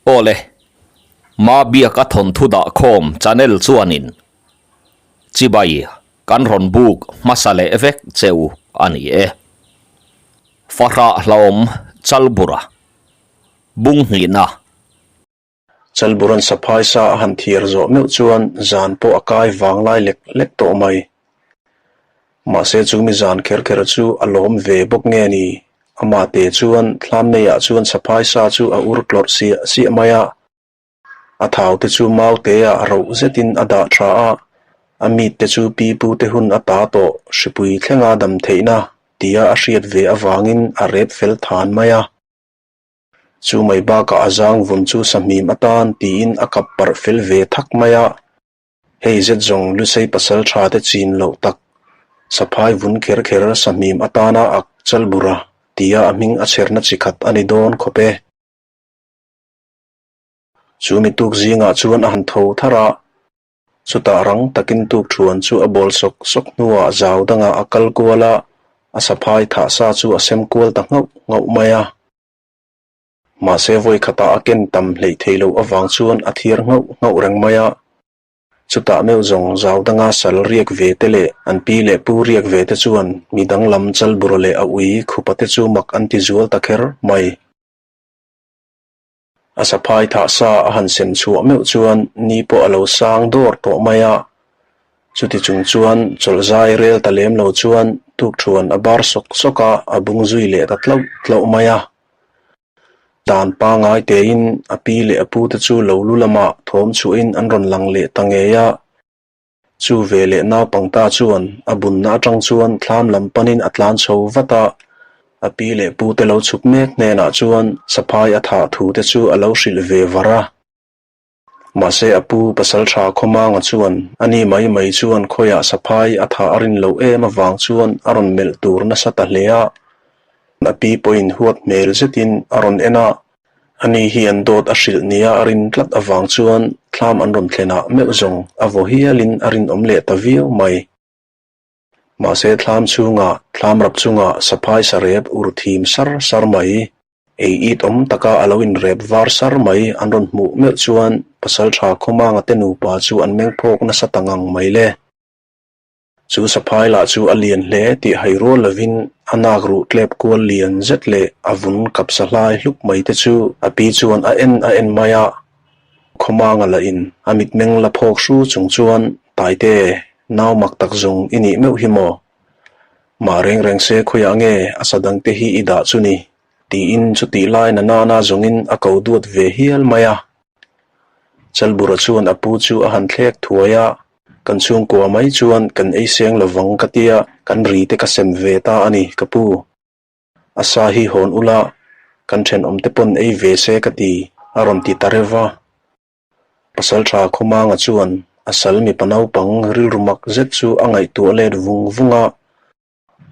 Awle, Mabiaka thawnthu dah khawm channel chuanin chibai kan rawn buk hmasa leh vek cheu a ni e. Fahrah hlauhawm Chalbura bung hnihna. Chalburan saphai sa a han thiar zawh meuh chuan zan pawh a kai vang lai lek lek tawh mai. Mahse chu mi zan kher kher chu a lawm ve bawk nge ni? Amah te chuan thlam neiah chuan saphai sa chu a ur tlawrh siah siah mai a. A thau te chu mau te ah roh zetin a dah tha a, a mit te chu pi pu te hun a ta tawh hripui thlenga dam theihna tia a hriat ve avangin a rep fel than mai a. Chu mai bakah a zang vun chu sahmim atan tiin a kap parh fel ve thak mai a. Hei zet zawng Lusei pasal tha te chin loh tak, saphai vun kher kher sahmim atana ak chalbura tia a hming a chherna chi khat a ni dawn khawp e. Chu mi tuk zingah chuan a han tho thar a, chutah rang takin tuk thuan chu a bawl sawk sawk hnuah zau dangah a kal kual a, a saphai thah sa chu a sem kual ta nghauh nghauh mai a. Mahse vawi khatah a ken tam hleih theih loh avang chuan a thiar nghauh nghauh reng mai a. Chutah meuh zawng zau danga sal riak ve te leh an pi leh pu riak ve te chuan mi danglam chalbura leh a ui khupa te chu mak an ti zual ta kher mai. A saphai thah sa a han sem chhuah meuh chuan ni pawh a lo sang dawr tawh mai a. Chuti chung chuan chawlhzai rel ta lem lo chuan tukthuan a bar sawk sawk a, a bung zui leh ta tlauh tlauh mai a. Dan pangai tein a pi leh a pu te chu lo lu lamah thawm chhuahin an rawn lang leh ta ngei a. Chu ve leh naupang ta chuan a bunna atang chuan thlam lam panin a tlan chho vat a, a pi leh pu te lo chhuk mek hnenah chuan saphai a thah thu te chu a lo hrilh ve var a. Mahse a pu pasaltha Khawmanga chuan a ni mai mai chuan khawiah saphai a thah a rin loh em avang chuan a rawn melh tur nasa ta hle a. A pi pawhin huat hmel zetin a rawn en a, Ani hi an dawt a hrilh nia a rin tlat avang chuan thlam an rawn thlenah meuh zawng a vaw hialin a rinawm leh ta viau mai. Mahse thlam chhungah, thlam rap chungah saphai sarep ur thim sar sar mai, ei it awm taka a lo inrep var sar mai an rawn hmuh meuh chuan Pasaltha Khawmanga te nupa chu an mengphawk nasa ta ngang mai le. Chu saphai lah chu a lian hle tih hai rual lovin a nak ruh tlep kual lian zet leh a vun kapsa hlai hlup mai te chu a pi chuan a en a en mai a. Khawmanga lah in a mitmeng la phawk hru chung chuan, Taite, nau mak tak zawng i nih meuh hi maw? Mah reng reng se khawiah nge a sa dang te hi i dah chu ni? tiin chutih lai na nana zawngin a ko duat ve hial mai a. Chalbura chuan a pu chu a han thlek thuai a, Kan chhungkua mai chuan kan ei seng lovang ka tia kan ri te ka sem ve ta a ni ka pu. A sa hi hawn ula kan thenawm te pawn ei ve se ka ti a rawn ti ta reuh va. Pasaltha Khawmanga chuan a sal mipa naupang rilru mak zet chu a ngaihtuah let vung vung a.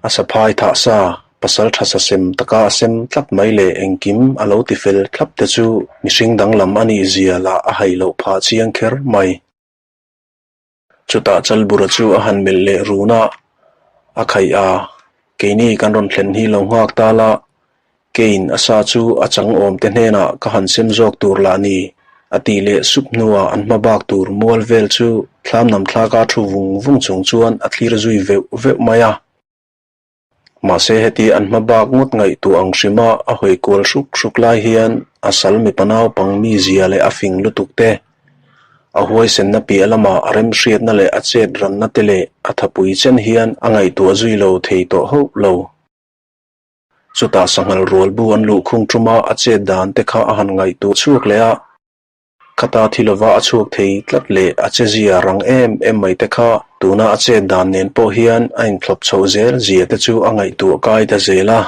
A saphai thah sa, pasal tha sa sem taka a sem tlat mai leh engkim a lo ti fel thlap te chu mihring danglam a nih zia lah a hai loh phah chiang kher mai. Chutah Chalbura chu a han melh leh run a, a khaih a, keini kan rawn thlen hi lo nghak ta la, keiin a sa chu a chang awm te hnenah ka han sem zawk tur lah ni, a tih leh sup hnuah an hma bak tur mual vel chu thlam nam thlaka thu vung vung chung chuan a thlir zui veuh veuh mai a. Mahse heti an hma bak ngawt ngaihtuah ang hrima a hawi kual hruk hruk lai hian a sal mipa naupang mizia leh a fing lutuk te, a huaisenna piah lama a remhriatna leh a chet ranna te leh a thapui chen hian a ngaihtuah zui lo thei tawh hauh lo. Chutah sanghal rual bu an luh khung ṭuma a chet dan te kha a han ngaihtuah chhuak leh a. Khata thi lova a chhuak thei tlat leh a che zia rang em em mai te kha tuna a chet dan nen pawh hian a inthlawp chhoh zel zia te chu a ngaihtuah kai ta zel a.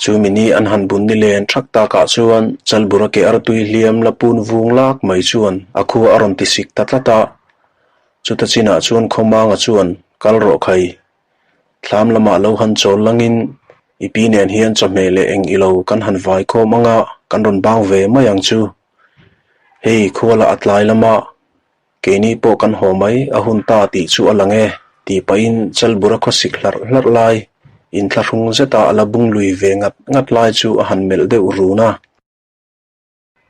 Chu mini an han bun ni len thak takah chuan Chalbura ke artui hliam la pun vung lak mai chuan a khua a rawn ti sik ta tlat a. Chuta chinah chuan Khawmanga chuan kal rawh khai Thlam lamah lo han chawl langin i pi nen hian chawhmeh leh eng ilo kan han vai khawm anga kan rawn bang ve mai ang chu. Hei khuala a tlai lama keini pawh kan haw mai a hun ta tih chu a lang e tih pahin Chalbura khawsik hlarh hlarh lai inthlahrung zeta a la bung lui ve ngat ngat lai chu a han melh deuh run a.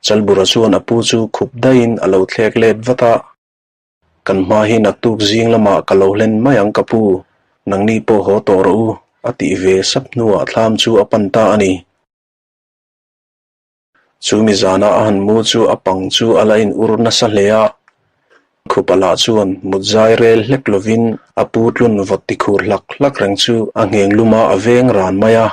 Chalbura chuan a pu chu khup daihin a lo thlek let vat a. Kan hma hi naktuk zing lamah ka lo hlen mai ang ka pu, nangni pawh haw tawh rawh u, a tih ve sap hnuah thlam chu a pan ta a ni. Chu mi zana a han mu chu a pang chu a la in ur nasa hle a, khupa lah chuan mut zai rel hlek lovin a pu tlun vawt ti khur hlak hlak reng chu a ngheng luma a veng ran mai a.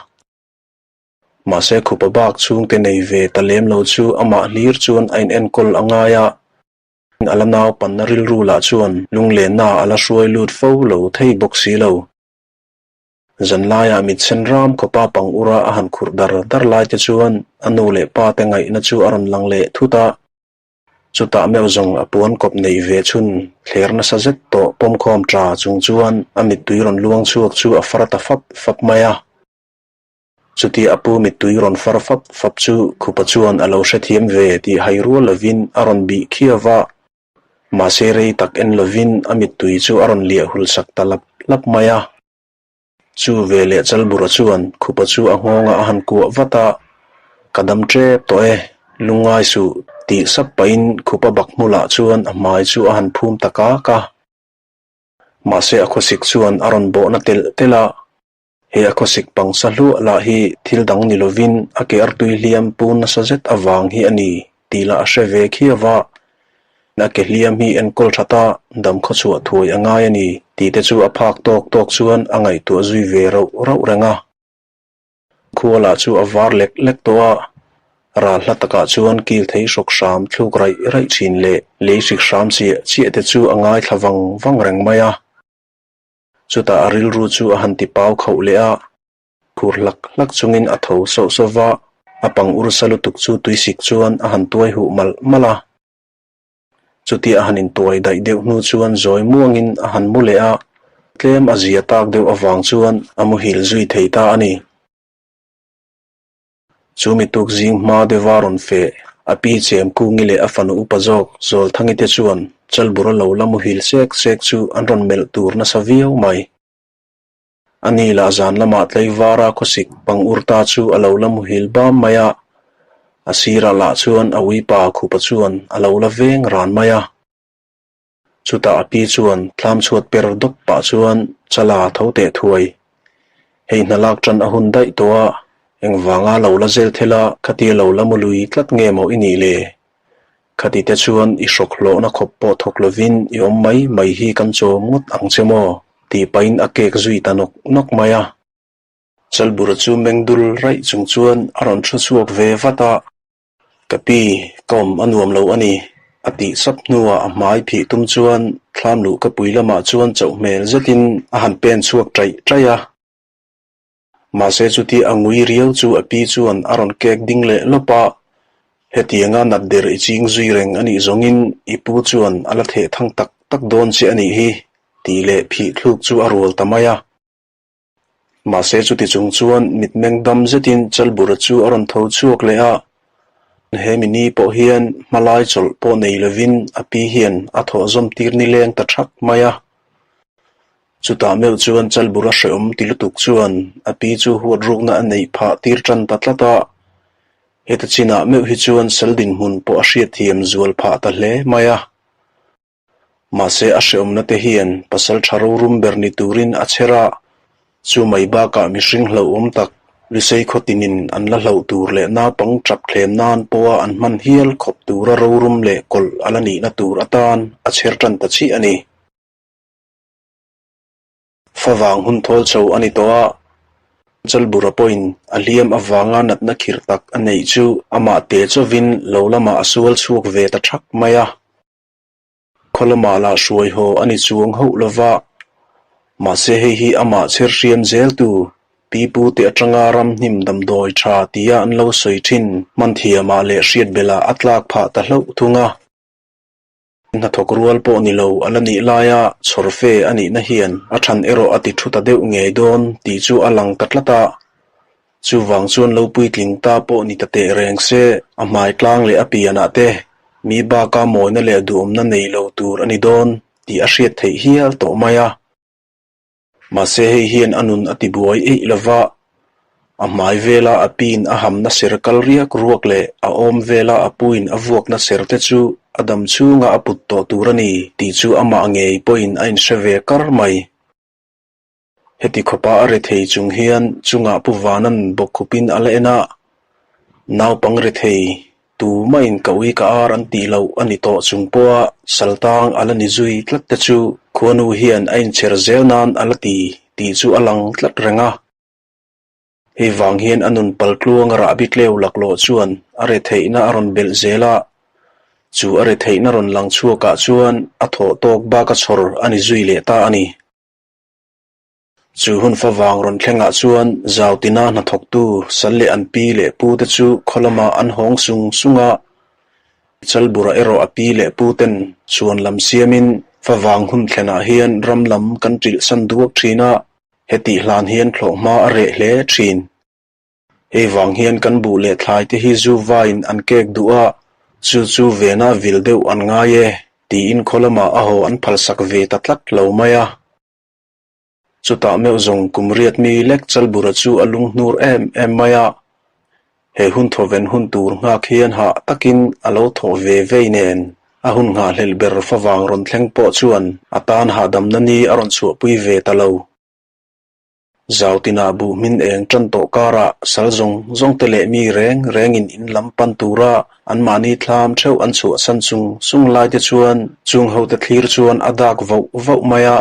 Mahse khupa bak chhungte nei ve ta lem lo chu amah hlir chuan a in enkawl a ngai a, a la naupanna rilru lah chuan lunglenna a la hruai lut fo lo thei bawk si lo. Zanlaiah mitsen ram khawpa pang ura a han khurh dar dar lai te chuan a nu leh pa te ngaihna chu a rawn lang leh thut a. Chutah meuh zawng a puan kawp neih ve chhun thler nasa zet tawh pawmkhawm ta chung chuan a mittui rawn luang chhuak chu a far ta fap fap mai a. Chutia a pu mittui rawn far fap fap chu Khupa chuan a lo hrethiam ve tih hai rual lovin a rawn bih khiau va. Mahse rei tak en lovin a mittui chu a rawn liah hul sak ta lap lap mai a. Chu ve leh Chalbura chuan Khupa chu a nghawngah a han kuah vat a, Ka dam tep tawh e, lungngai suh tih sap pahin Khupa bak hmulah chuan a hmai chu a han phum ta kak a. Mahse a khawsik chuan a rawn bawhna telh telh a. He a khawsik pangsa hluah lah hi thil dang ni lovin a ke artui hliam pun nasa zet avang hi a ni tih lah a hre ve khiau a. A ke hliam hi enkawl that a, dam khawchhuah thuai a ngai a ni tih te chu a phak tawk tawk chuan a ngaihtuah zui ve rauh rauh reng a. Khua lah chu a var lek lek tawh a, ral hla takah chuan kil thei hrawk hram thluk raih raih thin leh lei hrik hram chiah chiah te chu a ngaithla vang vang reng mai a. Chutah a rilru chu a han ti pau khauh leh a, khur hlak hlak chungin a tho sauh sauh va, a pang ursa lutuk chu tuisik chuan a han tuai huh malh malh a. Chutia a han intuai daih deuh hnu chuan zawi muangin a han mu leh a, tlem a zia tak deuh avang chuan a muhil zui thei ta a ni. Chu mi tuk zing hma deuha rawn feh, a pi chem kungi leh a fanu upa zawk Zawlthangi te chuan Chalbura lo la muhil sek sek chu an rawn melh tur nasa viau mai. A ni lah zan lamah tleivara khawsik pang ur ta chu a lo la muhil bam mai a, a sirah lah chuan a uipa khupa chuan a lo la veng ran mai a. Chutah a pi chuan thlam chhuat per dawp pah chuan Chala tho teh thuai. Hei hna lak tan a hun daih tawh a, engvanga lo la zel thel a khatia lo la mu lui tlat nge maw i nih le? Khati te chuan i hrawk hlawhna khawp pawh thawk lovin i awm mai mai hi kan chawm ngawt ang che maw? tih pahin a kek zui ta nawk nawk mai a. Chalbura chu meng dul raih chung chuan a rawn thu chhuak ve vat a. Ka pi, ka awm a nuam lo a ni, a tih sap hnuah a hmai phih tum chuan thlam luh ka pui lamah chuan chauh hmel zetin a han pen chhuak ṭaih ṭaih a. Mahse chuti a ngui riau chu a pi chuan a rawn kek ding leh lawp a, hetianga nat der i ching zui reng a nih zawngin i pu chuan a la theh thang tak tak dawn che a nih hi, tih leh phih thluk chu a rual ta mai a. Mahse chuti chung chuan mitmeng dam zetin Chalbura chu a rawn tho chhuak leh a, he mi ni pawh hian hmalai chawlh pawh nei lovin a pi hian a thawh zawm tir nileng ta thak mai a. Chutah meuh chuan Chalbura hrehawm ti lutuk chuan a pi chu huat rukna a neih phah tir tan ta tlat a, heta chinah meuh hi chuan sal dinhmun pawh a hriatthiam zual phah ta hle mai a. Mahse a hrehawmna te hian pasal tha rorum ber ni turin a chher a, chu mai bakah mihring hlauhawm tak Lusei khawtinin an la hlauh tur leh naupang tap thlem nan pawha an hman hial khawp tura rorum leh kawlh a la nihna tur atan a chher tan ta chiah a ni. Favang hun thawl chho a ni tawh a, Chalbura pawhin a hliam avanga natna khirh tak a neih chu amah te chawvin lo lamah a sual chhuak ve ta thak mai a. Khaw lamah lah hruai haw a ni chuang hauh lo va, mahse hei hi amah chher hriam zeltu pi pu te atanga ram hnim damdawi tha tia an lo sawi thin hmanthiamah leh hriatbelh a tlak phah ta hlauh thung a. Hnathawk rual pawh ni lo a la nih laia chhawr fe a nihna hian a than erawh a ti thu ta deuh ngei dawn tih chu a lang ta tlat a. Chuvang chuan lo puitling ta pawh ni ta teh reng se, a hmai tlang leh a pianah te mi baka mawina leh duhawmna nei lo tur a ni dawn tih a hriat theih hial tawh mai a. Mahse hei hian a nun a ti buai eih lo va. A hmai vela a piin a hamna ser kal riak ruak leh a awm vela a puin a vuakna ser te chu a dam chhunga a put tawh tur a ni tih chu amah ngei pawhin a inhre ve kar mai. Heti khawpa a rethei chung hian chungah Pu Vanan bawkkhupin a la en a, naupang rethei tumahin ka ui ka ar an tih loh a ni tawh chung pawha saltang a la ni zui tlat te chu khuanu hian a inchher zel nan a la ti tih chu a lang tlat reng a. Hei vang hian a nun paltluang a rahbi tleu laklawh chuan a retheihna a rawn belh zel a, chu a retheihna rawn lang chhuakah chuan a thawh tawk bak a chhawr a ni zui leh ta a ni. Chu hun favang rawn thlengah chuan Zautina hnathawktu sal leh an pi leh pu te chu khaw lamah an hawng sung sung a, Chalbura erawh a pi leh pu ten chhuan lam siamin favang hun thlenah hian ram lam kan ṭilh san duak ṭhin a, Hetih hlan hian thlawh hma a reh hle thin. Hei vang hian kan buh leh thlai te hi zu vaiin an kek duh a, chu chu vena vil deuh an ngai e, tiin khaw lamah a haw an phalsak ve ta tlat lo mai a. Chutah meuh zawng kum riat mi lek Chalbura chu a lunghnur em em mai a. He hun thawven hun tur nghak hian hah takin a lo thawh ve vei nen, a hun nghahhlelh ber favang rawn thleng pawh chuan a tan hahdamna ni a rawn chhuahpui ve ta lo. Zautinah buh hmin eng tan tawh karah sal zawng zawng te leh mi reng rengin in lam pan tura anmahni thlam theuh an chhuahsan chung chung lai te chuan chung hote thlir chuan a dak voh voh mai a.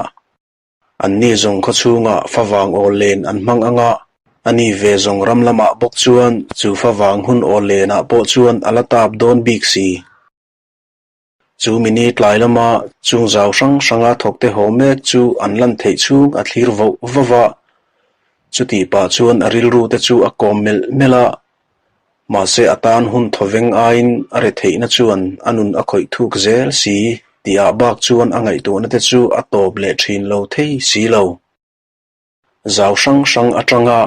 Anni zawng khaw chhungah favang awl len an hmang ang a, ani ve zawng ram lamah bawk chuan chu favang hun awl lenah pawh chuan a la tap dawn bik si. Chu mini tlai lama chung zau hrang hranga thawkte haw mek chu an lan theih chhung a thlir voh vauh a, chutih pah chuan a rilru te chu a kawm melh melh a, Mahse a tan hun thawveng aiin a retheihna chuan a nun a khawih thuk zel si tihah bak chuan a ngaihtuahna te chu a tawp leh thin lo thei si lo. Zau hrang hrang atanga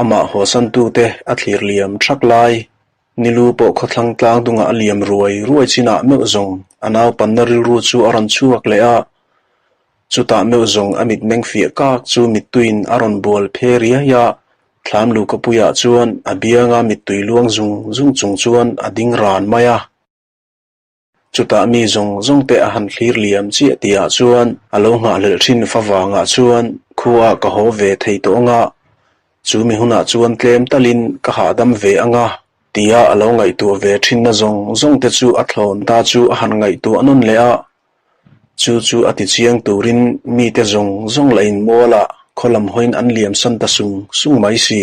amah hawsantute a thlir liam thak lai, nilu pawh khawthlang tlang dungah a liam ruai ruai chinah meuh zawng a naupanna rilru chu a rawn chhuak leh a, chutah meuh zawng a mitmeng fiah kak chu mittuiin a rawn bual phe riai a, Thlam luhkapuiah chuan a bianga mittui luang zung zung chung chuan a ding ran mai a. Chutah mi zawng zawng te a han thlir liam chiah tihah chuan a lo nghahhlelh thin fa vangah chuan khuaah ka haw ve thei tawh anga, chu mi hunah chuan tlem talin ka hahdam ve anga tia a lo ngaihtuah ve thinna zawng zawng te chu a thlawn ta chu a han ngaihtuah nawn leh a. Chu chu a ti chiang turin mite zawng zawng la inmualah khaw lam hawiin an liam san ta sung sung mai si.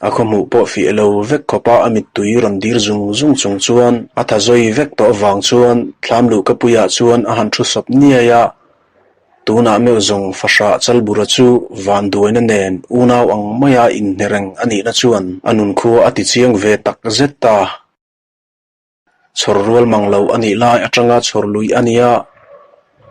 A khaw hmuh pawh fiah lo vek khawpa a mittui rawn dir zung zung chung chuan a tha zawi vek tawh avang chuan thlam luhkapuiah chuan a han thu sawp niai a. Tunah meuh zawng fahrah Chalbura chu vanduaina nen unau ang maia inhne reng a nihna chuan a nunkhua a ti chiang ve tak zet ta. Chhawr rual mang lo a nih lai atanga chhawr lui a nia,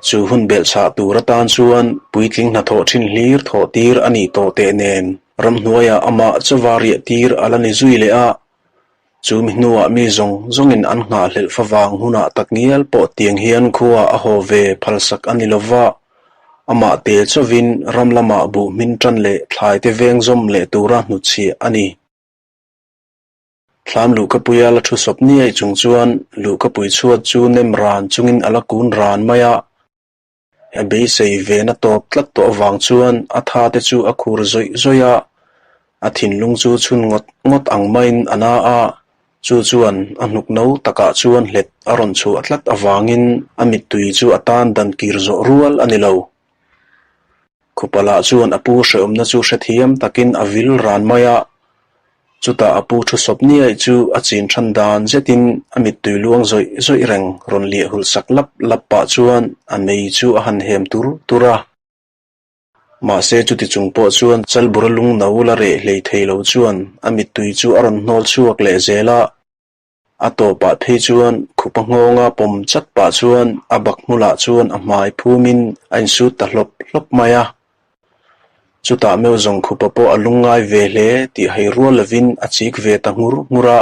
chu hun belhchhah tur atan chuan puitling hnathawh thin hlir thawh tir a nih tawh teh nen ramhnuaiah amah chauva riah tir a la ni zui leh a, chu mi hnuah mi zawng zawngin an nghahhlelh favang hunah takngial pawh tiang hian khua a haw ve phalsak a ni lova, amah te chauhin ram lamah buh hmin tan leh thlai te veng zawm leh tura hnutchhiah a ni. Thlam luhkapuia la thu sawp niai chung chuan luhkapui chhuat chu nem ran chungin a la kun ran mai a. A beisei vena tawp tlat tawh avang chuan a tha te chu a khur zawih zawih a, a thinlung chu chhun ngawt ngawt ang maiin a na a, chu chuan a hnuk no takah chuan hlet a rawn chhuah tlat avangin a mittui chu a tan dan kir zawh rual a ni lo. Khupalah chuan a pu hrehawmna chu hrethiam takin a vil ran mai a, chutah a pu thu sawp niaih chu a chin than dan zetin a mittui luang zawih zawih reng rawn liah hulh sak lap lap pah chuan a mei chu a han hem tur tur a. Mahse chuti chung pawh chuan Chalbura lung no la reh hlei thei lo chuan a mittui chu a rawn hnawl chhuak leh zel a. A tawpah phei chuan khupa nghawnga pawm chat pah chuan a bak hmulah chuan a hmai phumin a insut ta hlawp hlawp mai a. Chutah meuh zawng khupa pawh a lungngai ve hle tih hai rual lovin a chik ve ta nghur nghur a.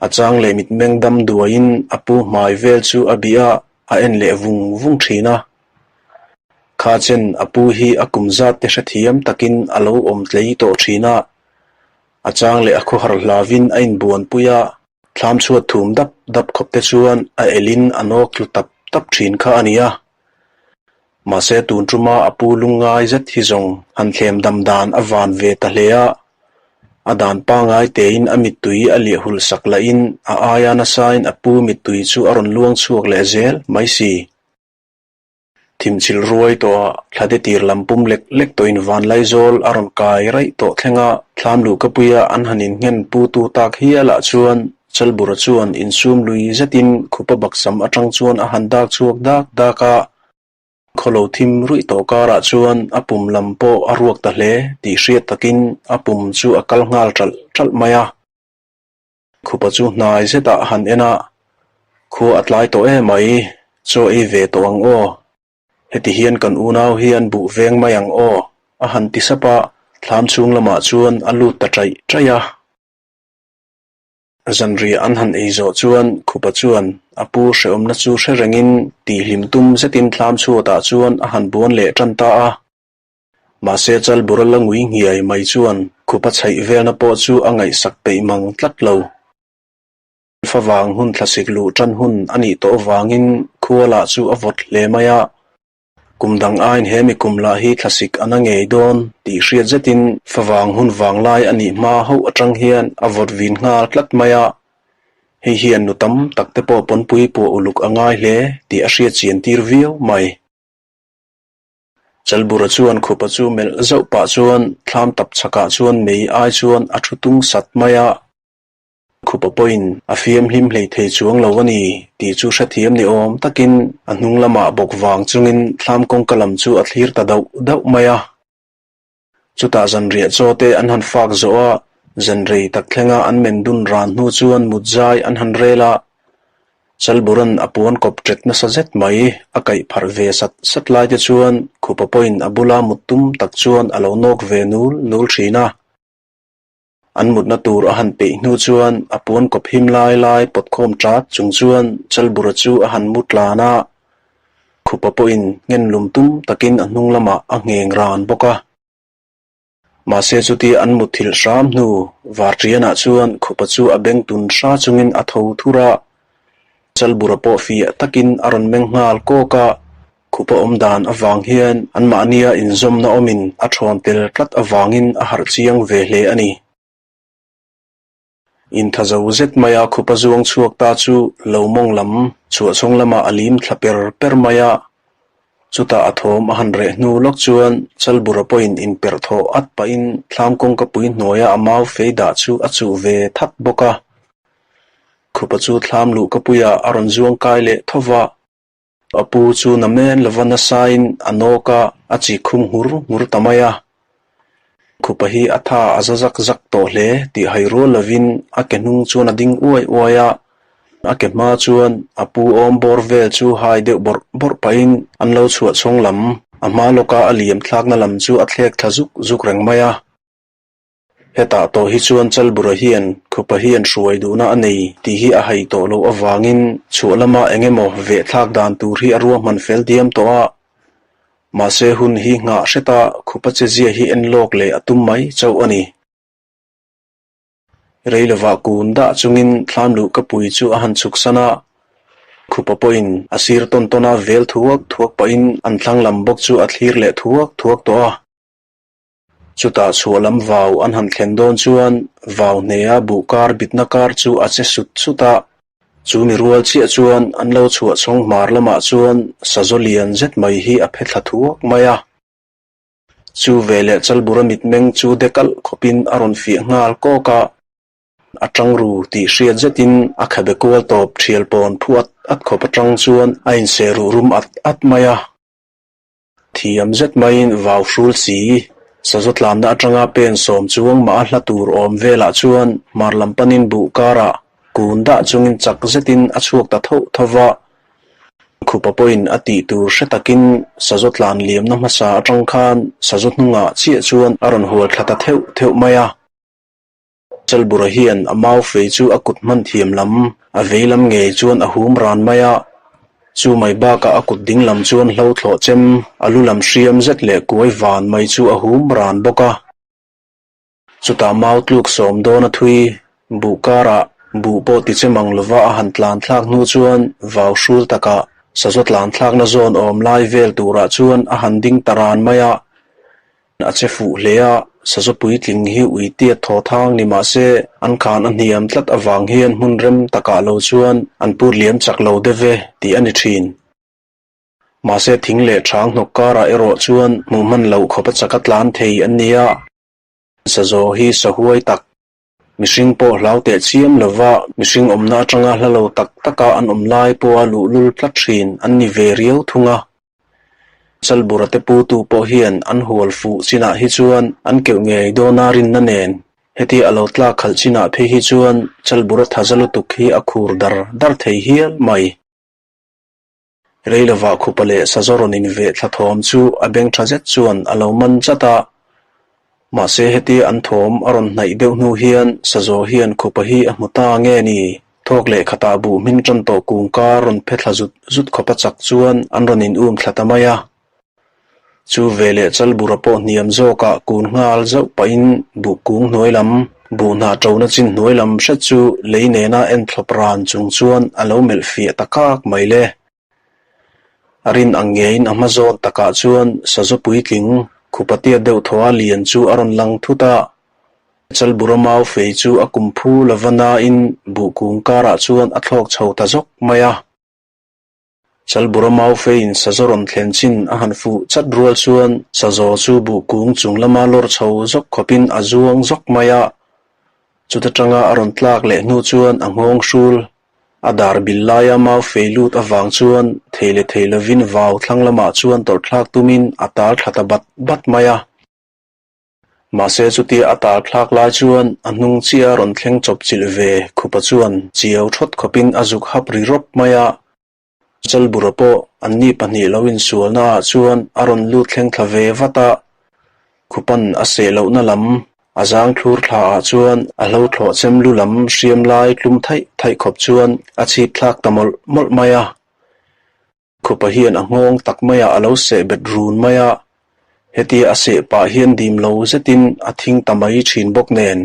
A chang leh mitmeng dam duaiin a pu hmai vel chu a bih a, a en leh vung vung thin a. Kha chen a pu hi a kum zat te hrethiam takin a lo awm tlei tawh thin a, a chang leh a khawhar hlavin a inbuanpui a, thlam chhuat thum dap dap khawp te chuan a elin a nawk tlu tap tap thin kha a ni a. Mahse tun tuma a pu lungngai zet hi zawng han thlem dam dan a van ve ta hle a, a dan pangngai tein a mittui a liah hul sak lahin a aia nasain a pu mittui chu a rawn luang chhuak leh zel mai si. Thimchhilh ruai tawhah thlate tir lam pum lek lek tawhin Vanlaizawl a rawn kai raih tawh thleng a, thlam luhkapuia an han innghen putu tak hialah chuan Chalbura chuan insum lui zetin khupa baksam atang chuan a han dak chhuak dak dak a, khawlo thim ruih tawh karah chuan a pum lam pawh a ruak ta hle tih hriat takin a pum chu a kal nghal ṭalh ṭalh mai a. Khupa chu hnai zetah a han en a, Khua a tlai tawh em mai, chaw ei ve tawh ang aw. Heti hian kan unau hian buh veng mai ang aw, a han ti sap a, thlam chhung lamah chuan a lut ta ṭaih ṭaih a. Zanriah an han ei zawh chuan Khupa chuan a pu hrehawmna chu hre rengin tihhlim tum zetin thlam chhuatah chuan a han buan leh ṭan ta a. Mahse Chalbura la ngui nghiai mai chuan khupa chhaih velna pawh chu a ngaihsak peih mang tlat lo. Favang hun thlasik luh tan hun a nih tawh avangin khua lah chu a vawt hle mai a, kum dang aiin he mi kum lah hi thlasik a na ngei dawn tih hriat zetin favang hun vanglai a nih hma hauh atang hian a vawt vin nghal tlat mai a, hei hian nu tam tak te pawh pawnpui puah uluk a ngai hle tih a hriat chian tir viau mai. Chalbura chuan khupa chu melh zauh pah chuan thlam tap chhakah chuan mei ai chuan a thu tung sat mai a. Khupa pawhin a fiam hlim hlei thei chuang lo a ni tih chu hrethiam ni awm takin a hnung lamah bawk vang chungin thlam kawngka lam chu a thlir ta dauh dauh mai a. Chutah zanriah chaw te an han fak zawh a, zan rei tak thlenga an men dun ran hnu chuan mut zai an han rel a. Chalburan a puan kawp ṭet nasa zet mai a kaih pharh ve sat sat lai te chuan khupa pawhin a bula mut tum tak chuan a lo nawk ve nul nul ṭhin a. An mutna tur a han peih hnu chuan a puan kawp him lai lai pawt khawm ṭat chung chuan Chalbura chu a han mu tlan a, khupa pawhin nghen lum tum takin a hnung lamah a ngheng ran bawk a. Mahse chutia an mutthilh hram hnu Varṭianah chuan khupa chu a beng tun hra chungin a tho thur a, Chalbura pawh fiah takin a rawn meng nghal kawk a, Khupa awm dan avang hian anmahnia inzawmna awmin a thawn tel tlat avangin a harh chiang ve hle a ni. Inthazo zet maia khupa zuang chhuak ta chu lo mawng lam chhuahchhawng lamah a lim thla per per mai a. Chutah a thawm a han reh hnu lawk chuan Chalbura pawhin inperh thawh at pahin thlam kawngka pui hnuaia a mau fei dah chu a chuh ve that bawk a. Khupa chu thlam luhka puiah a rawn zuang kai leh tho va. A pu chu na men lova nasain a nawk a, a chi khum nghur nghur ta mai a. Khupa hi a tha a za zak zak tawh hle tih hai rual lovin a ke hnung chuan a ding uai uai a. A ke hma chuan a pu awm bawr vel chu hai deuh bawrh bawrh pahin an lo chhuah chhawng lam, a hma lawka a liam thlakna lam chu a thlek thla zuk zuk reng mai a. Hetah tawh hi chuan Chalbura hian khupa hian hruai duhna a nei tih hi a hai tawh loh avangin chhuah lama eng emaw vehthlak dan tur hi a ruahman fel diam tawh a. Mahse hun hi nghah hreta khupa chezia hi en lawk leh a tum mai chauh a ni. Rei lovah kun dah chungin thlam luh ka pui chu a han chhuk san a, khupa pawhin a sir tawn tawn a vel thuak thuak pahin an thlang lam bawk chu a thlir leh thuak thuak tawh a. Chutah chhuah lam vau an han thlen dawn chuan vau hneha buh kar bitna kar chu a che sut sut a, chu mi rual chiah chuan an lo chhuah chhawng hmar lamah chuan sazaw lian zet mai hi a phe thla thuak mai a. Chu veleh Chalbura mitmeng chu de kalh khawpin a rawn fiah nghal kawk a, a tang ru tih hriat zetin a khabe kual tawp thial pawn phu at at khawp atang chuan a inseh ruh rum at at mai a. Thiam zet maiin vau hrul si, sazaw tlanna atanga pen sawm chuang mah a hla tur awm velah chuan hmar lam panin buh karah kun dah chungin chak zetin a chhuak ta tho tho va. Khupa pawhin a tih tur hre takin sazaw tlan liamna hmasa atang khan sazaw hnungah chiah chuan a rawn hual thla ta theuh theuh mai a. Chalbura hian a mau fei chu a kut hman thiam lam, a vei lam ngei chuan a hum ran mai a. Chu mai bakah a kut ding lam chuan hlo thlawh chem a lu lam hriam zet leh kuai van mai chu a hum ran bawk a. Chutah mau tluk sawm dawn a thui buh karah buh pawh ti che mang lova a han tlan thlak hnu chuan vau hrul takah sazaw tlan thlakna zawn awm lai vel turah chuan a han ding ta ran mai a. A che fuh hle a, sazaw puitling hi ui tiat thaw thang ni mah se an khan a hniam tlat avang hian hmun rem takah lo chuan an put liam chak lo deuh e tih a ni thin. Mahse thing leh thang hnawk karah erawh chuan hmuh hman loh khawp a chak a tlan thei an ni a, sazaw hi sahuai tak, mihring pawh hlau teh chiam lova mihring awmna atanga hla lo tak taka an awm lai pawha luhlul tlat thin an ni ve riau thung a. Chalbura te putu pawh hian an hual fuh chinah hi chuan an keuh ngei dawn a rinna nen heti a lo tlak khalh chinah phei hi chuan Chalbura thaza lutuk hi a khur dar dar thei hial mai. Reilovah khupa leh sazaw rawn inveh thla thawm chu a beng tha zet chuan a lo man chat a. Mahse hetia an thawm a rawn hnaih deuh hnu hian sazaw hian khupa hi a hmu ta nge ni? Thawk leh khatah buh hmin tan tawh kung kar rawn phe thla zut zut khawpa chak chuan an rawn in um thla ta mai a. Chu veleh Chalbura pawh hniam zawkah kun nghal zauh pahin buh kung hnuai lam, buh hnah ṭona chin hnuai lam hret chu lei nena en thlawp ran chung chuan a lo melh fiah ta kak mai le. A rin ang ngeiin a hma zawn takah chuan sazaw puitling khupatia deuh thaw a lian chu a rawn lang thut a. Chalbura mau fei chu a kum phu lova nain buh kung karah chuan a thlawk chho ta zawk mai a. Chalbura mau feiin sazaw rawn thlen chin a han fuh chat rual chuan sazaw chu buh kung chung lama lawr chho zawk khawpin a zuang zawk mai a. Chuta tanga a rawn tlak leh hnu chuan a nghawng hrul A dar bil laia mau fei lut avang chuan thei leh thei lovin vau thlang lamah chuan tawrh thlak tumin a tal thla ta bat bat mai a. Mahse chutia a tal thlak lai chuan a hnung chiah a rawn thleng chawp chilh ve khupa chuan chiau thawt khawpin a zuk hap ri rawp mai a. Chalbura pawh anni pahnih lo insualna ah chuan a rawn lut thleng thla ve vat a, khupan a seh lohna lam a zang thlur thla ah chuan a hlo thlawh chem lu lam hriam lai tlum thaih thaih khawp chuan a chhip thlak ta mawlh mawlh mai a. Khupa hian a nghawng tak maiah a lo seh bet run mai a, Hetia a seh pah hian dim lo zetin a thing ta mai thin bawk nen,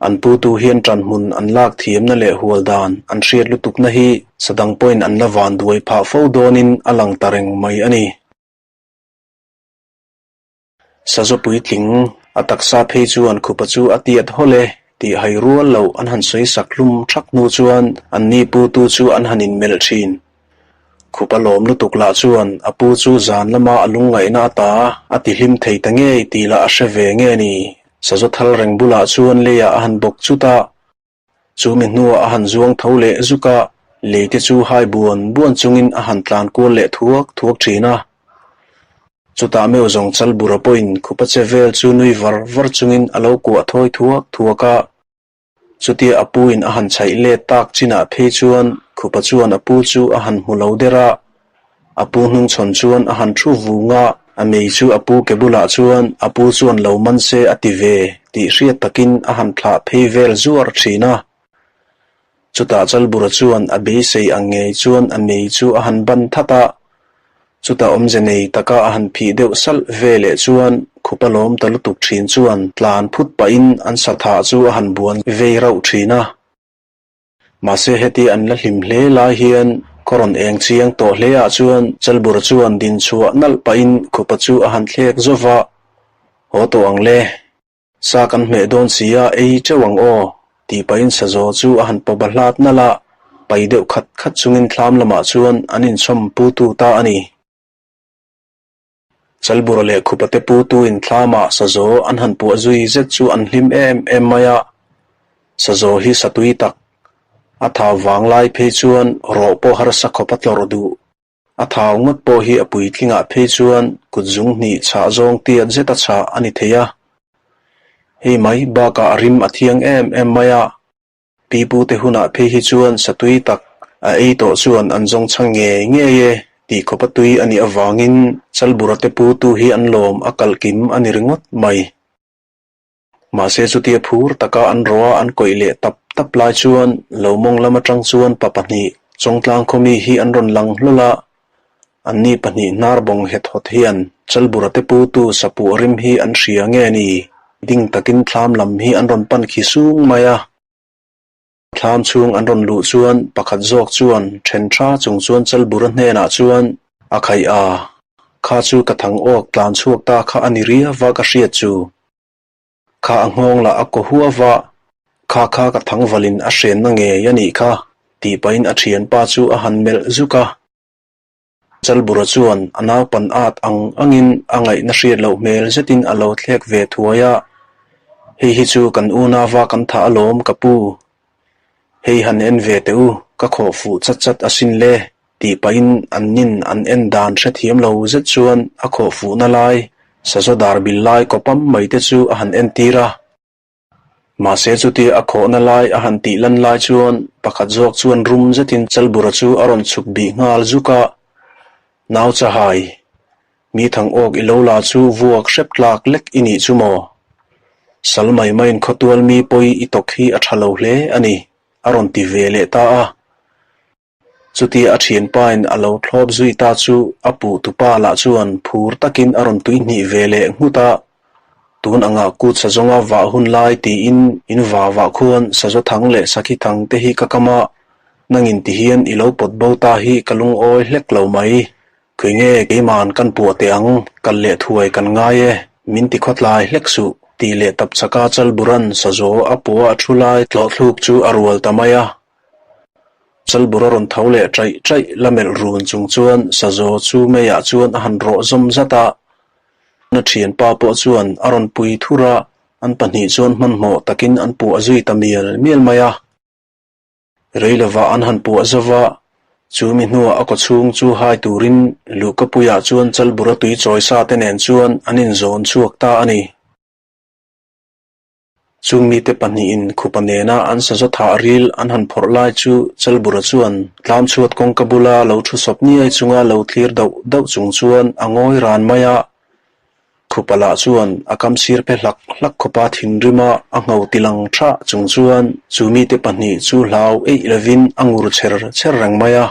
an putu hian ṭanhmun an lak thiamna leh hual dan an hriat lutukna hi sadang pawhin an la van duai phah fo dawnin a lang ta reng mai a ni. Sazaw puitling a taksa phei chuan khupa chu a tiat hawlh e tih hai rual loh an han sawi sak hlum thak hnu chuan anni putu chu an han inmelh thin. Khupa lawm lutuk lah chuan a pu chu zan lama a lungngaihna ata a ti hlim thei ta ngei tih lah a hre ve nge ni. Sazaw thal reng bulah chuan leiah a han bawk chut a, chu mi hnuah a han zuang tho leh zuk a, lei te chu hai buan buan chungin a han tlan kual leh thuak thuak thin a. Chutah meuh zawng Chalbura pawhin khupa che vel chu nui var var chungin a lo kuah thawi thuak thuak a. Chutia a pu in a han chhaih let tak chinah phei chuan khupa chuan a pu chu a han hmu lo der a, a pu hnungchhawn chuan a han thu vung a, a mei chu a pu ke bulah chuan a pu chuan lo man se a ti ve tih hriat takin a han thlah phei vel zuar thin a. Chutah Chalbura chuan a beisei ang ngei chuan a mei chu a han ban that a, chutah awmze nei taka a han phih deuh salh ve leh chuan khupa lawm ta lutuk thin chuan tlan phut pahin an sathah chu a han buan vei rauh thin a. Mahse heti an la hlim hle lai hian khaw rawn eng chiang tawh hle ah chuan Chalbura chuan din chhuah nalh pahin khupa chu a han thlek zauh a, Haw tawh ang le. Sa kan hmeh dawn si a, ei teuh ang aw, tih pahin sazaw chu a han pawp a hlat nalh a, pai deuh khat khat chungin thlam lamah chuan an inchhawm putu ta a ni. Chalbura leh Khupate putuin thlamah sazaw an han puah zui zet chu an hlim em em mai a, sazaw hi satui tak, a thau vanglai phei chuan rawh pawh harsa khawp a tlawrh duh. A thau ngawt pawh hi a puitlingah phei chuan kut zung hnih chhah zawng tiat zeta chhah a ni thei a. Hei mai bakah a rim a thiang em em mai a, pipute hunah phei hi chuan satui tak a ei tawh chuan an zawng chhang ngei ngei e tih khawpa tui a nih avangin Chalbura te putu hi an lawm a kalh kim a ni ringawt mai. Mahse chutia phur taka an rawh a an kawih leh tap tap lai chuan lo mawng lam atang chuan pa pahnih Chawngtlang khawmi hi an rawn lang hlawl a. Anni pahnih hnar bawng het hawt hian Chalbura te putu sapuh rim hi an hria nge ni? Ding takin thlam lam hi an rawn pan khi sung mai a. Thlam chhung an rawn luh chuan pakhat zawk chuan then tha chung chuan Chalbura hnenah chuan a khaih a, Kha chu ka thang awk tlan chhuak ta kha a ni riau a ka hriat chu. Kha a nghawng lah a kaw huau a, Kha kha ka thangvalin a hrenna ngei a nih kha, tih pahin a thianpa chu a han melh zuk a. Chalbura chuan a naupan at ang angin a ngaihna hriat loh hmel zetin a lo thlek ve thuai a, Hei hi chu kan unauva kan thah alawm ka pu. Hei han en ve teh u, ka khawh fuh chat chat asin le, tih pahin an nin an en dan hrethiam lo zet chuan a khawh fuhna lai sazaw dar bil lai kawpam mai te chu a han entir a. Mahse chutia a khawhna lai a han tih lan lai chuan pakhat zawk chuan rum zetin Chalbura chu a rawn chhuk bih nghal zuk a, Nau chahai, mi thang awk i lo la chu vuak hrep tlak lek i nih chu maw? Sal mai maiin khawtual mi pawi i tawk hi a tha lo hle a ni, a rawn ti ve leh ta a. Chutia a thianpain a lo thlawp zui ta chu a puh tupa lah chuan phur takin a rawn tui hnih ve leh nghut a, tun angah kut sazawnga vah hun lai tiin in va vah khuan sazaw thang leh sakhi thang te hi ka kam a, nangin ti hian i lo pawt bo ta hi ka lungawi hlek lo mai. Khawi nge keiman kan puah teh ang, kal leh thuai kan ngai e, min ti khawtlai hlek suh, tih leh tapchhaka Chalburan sazaw a puah a thu lai tlawhthluk chu a rual ta mai a. Chalbur a rawn tho leh ṭaih ṭaih la melh run chung chuan sazaw chu meiah chuan a han rawh zawm zat a. Na ṭhianpa pawh chuan a rawn pui thur a, an pahnih chuan hmanhmawh takin an puah zui ta mial mial mai a. Rei lovah an han puah zo va, chu mi hnuah a kawchhung chu hai turin luhkapuiah chuan Chalbura tui chawi sa te nen chuan an inzawn chhuak ta a ni. Chung mite pahnihin khupa nena an sazaw thah ril an han phawrh lai chu Chalbura chuan tlamchhuat kawngka bula lo thu sawp niai chunga lo thlir dauh dauh chung chuan a ngawi ran mai a. Khupa lah chuan a kam sir phe hlak hlak khawpa thinrima a ngho tilang thah chung chuan chu mite pahnih chu hlau eih lovin a ngur chher chher reng mai a.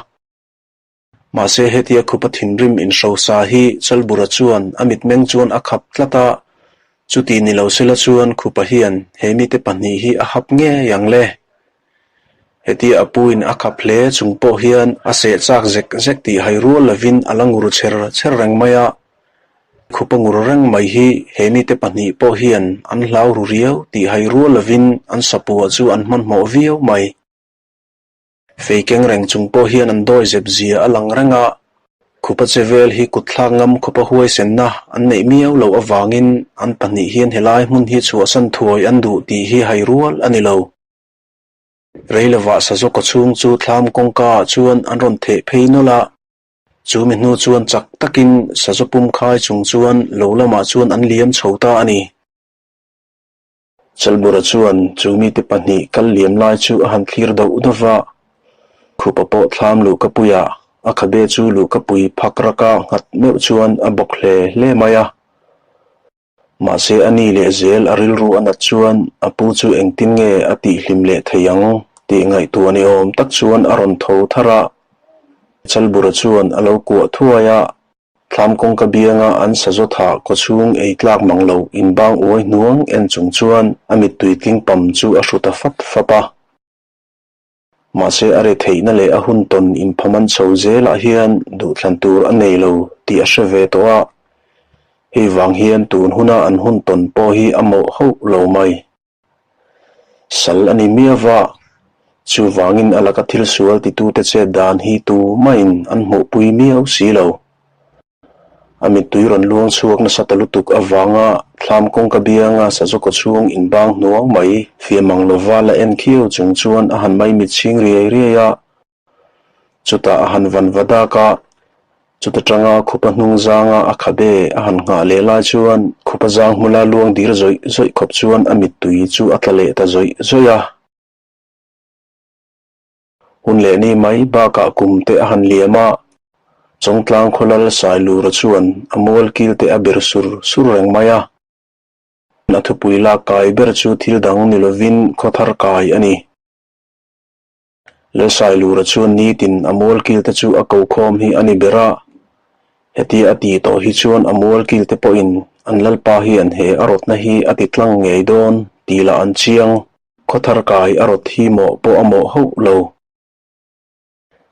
Mahse hetia khupa thinrim inhrosa hi Chalbura chuan a mitmeng chuan a khap tlat a, chuti ni lo sela chuan khupa hian he mite pahnih hi a hap ngei ang le. Hetia a puin a khap hle chung pawh hian a seh chak zek zek tih hai rual lovin a la ngur chher chher reng mai a, khupa ngur reng mai hi he mite pahnih pawh hian an hlau ru riau tih hai rual lovin an sapuah chu an hmanhmawh viau mai. Fei keng reng chung pawh hian an dawi zep zia a lang reng a, khupa che vel hi kut thlak ngam khawpa huaisenna an neih miau loh avangin an pahnih hian helai hmun hi chhuahsan thuai an duh tih hi hai rual a ni lo. Rei lovah sazaw kawchhung chu thlam kawngka ah chuan an rawn theh phei nawlh a, chu mi hnu chuan chak takin sazaw pum khai chung chuan lo lamah chuan an liam chho ta a ni. Chalbura chuan chu mite pahnih kal liam lai chu a han thlir dauh dauh va, khupa pawh thlam luhkapuiah a khabe chu luhkapui phak raka nghat meuh chuan a bawk hle hle mai a. Mahse a ni leh zel a rilru a nat chuan a pu chu engtin nge a tihhlim leh thei ang tih ngaihtuah ni awm tak chuan a rawn tho thar a. Chalbura chuan a lo kuah thuai a, Thlam kawngka bianga an sazaw thah kawchhung ei tlak mang lo inbang uai hnuang en chung chuan a mittui tling pam chu a hru ta fap fap a. Mahse a re theihna leh a hun tawn inphaman chho zelah hian duhthlan tur a nei lo tih a hre ve tawh a, hei vang hian tun huna an hun tawn pawh hi a mawh hauh lo mai. Sal a ni miau va, chuvangin a laka thil sual titute chet dan hi tu mahin an hmuhpui miau si lo. A mittui rawn luang chhuak nasa ta lutuk avanga thlam kawngka bianga sazaw kawchhung inbang hnuang mai fiah mang lova la en khiau chung chuan a han mai mitchhing riai riai a. Chutah a han van va dak a, chuta tanga khupa hnung zanga a khabe a han nghah leh lai chuan khupa zang hmula luang dir zawih zawih khawp chuan a mittui chu a tla leh ta zawih zawih a. Hun leh ni mai bakah kum te a han liam a, Chawngtlang khawlal Sailura chuan a mual kil te a ber sur sur reng mai a. A thupui lak kai ber chu thil dang ni lovin khawthar kai a ni. Lalsailura chuan nitin a mual kil te chu a ko khawm hi a ni ber a. Hetia a tih tawh hi chuan a mualkil te pawhin an lalpa hian he a rawtna hi a ti tlang ngei dawn tih lah an chiang. Khawthar kai a rawt hi mawh pawh a mawh hauh lo.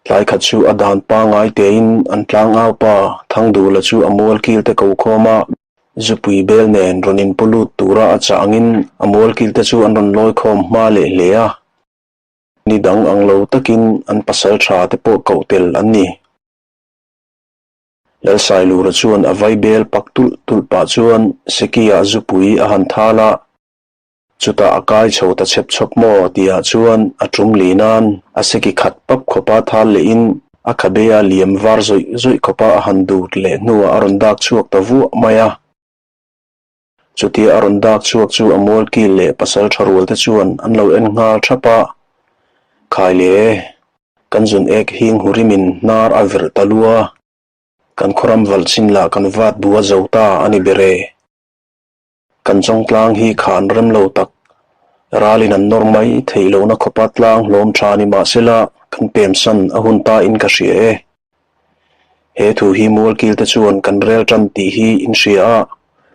Tlai khat chu a dan pangai tein an tlangau pa Thangdula chu a mualkil te ko khawm a, zupui bel nen rawn inpu lut tura a chah angin a mualkil te chu an rawn lawi khawm hma leh hle a. Ni dang ang lo takin an pasal tha te pawh koh tel an ni. Lalsailura chuan a vai bel pak tulh tulh pah chuan Sekiah zupui a han thal a, chutah a kai chho ta chhep chhawp maw tihah chuan a tum li nan a seki khat pap khawpa thal lehin a khabe a liam var zawih zawih khawpa a han dut leh hnuah a rawn dak chhuak ta vuah mai a. Chutia a rawn dak chhuak chu a mualkil leh pasal tha rual te chuan an lo en nghal thap a, Khai le, kan zun ek hing hu rimin hnar a virh ta lua, kan khawram valh chin lah kan vat bua zo ta a ni ber e. Kan chawngtlang hi khan rem lo tak, ralin an nawr mai theih lohna khawpa tlang hlawm tha ni mahsela kan pemsan a hun ta in ka hria e. He thu hi mualkil te chuan kan rel tan tih hi in hria a,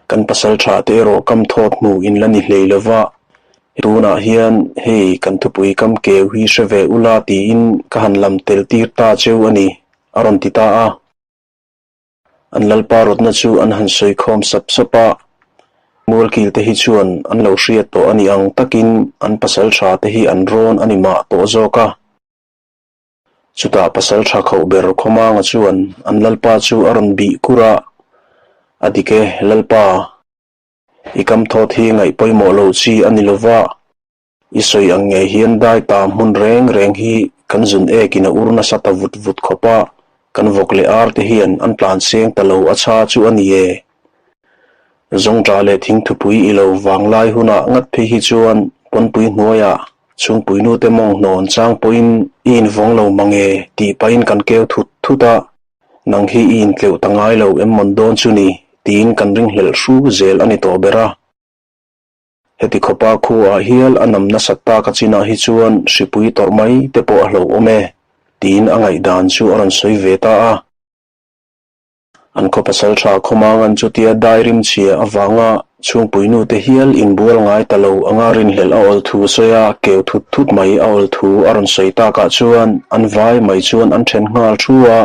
kan pasal tha te erawh kam thawt hmu in la ni hlei lo va, tunah hian hei kan thupui kam keu hi hre ve ula tiin ka han lam tel tir ta cheu a ni, a rawn ti ta a. An lalpa rawtna chu an han sawi khawm sap sap a, mualkil te hi chuan an lo hriat tawh a ni ang takin an pasal tha te hi an rawn a ni mah tawh zawk a. Chutah pasal tha khauh ber Khawmanga chuan an lalpa chu a rawn bih kur a, A dik e, lalpa, i kam thawt hi ngaih pawimawh loh chi a ni lo va, i sawi ang ngei hian dai ta hmun reng reng hi kan zun ekin a ur nasa ta vut vut khawp a, kan vawk leh ar te hian an tlan seng ta lo a chha chu a ni e. Zawngṭah leh thingthupui i lo vanglai hunah ngat phei hi chuan pawnpui hnuaiah Chhungpuinu te mawng hnawn chang pawhin i invawng lo mang e tih pahin kan keu thut thut a, nang hi i intleuh ta ngai lo em mawn dawn chu ni tiin kan ringhlelh hru zel a ni tawh ber a. Heti khawpa khuaah hial a nam nasat tak a chinah hi chuan hripui tawrh mai te pawh a hlauhawm e tiin a ngaihdan chu a rawn sawi ve ta a. An khaw pasal tha khawmangan chutia dai rim chhia avanga chhungpuinu te hial inbual ngai ta lo anga rinhlelh a awl thu sawi a, keu thut thut mai a awl thu a rawn sawi takah chuan an vai mai chuan an then nghal thu a.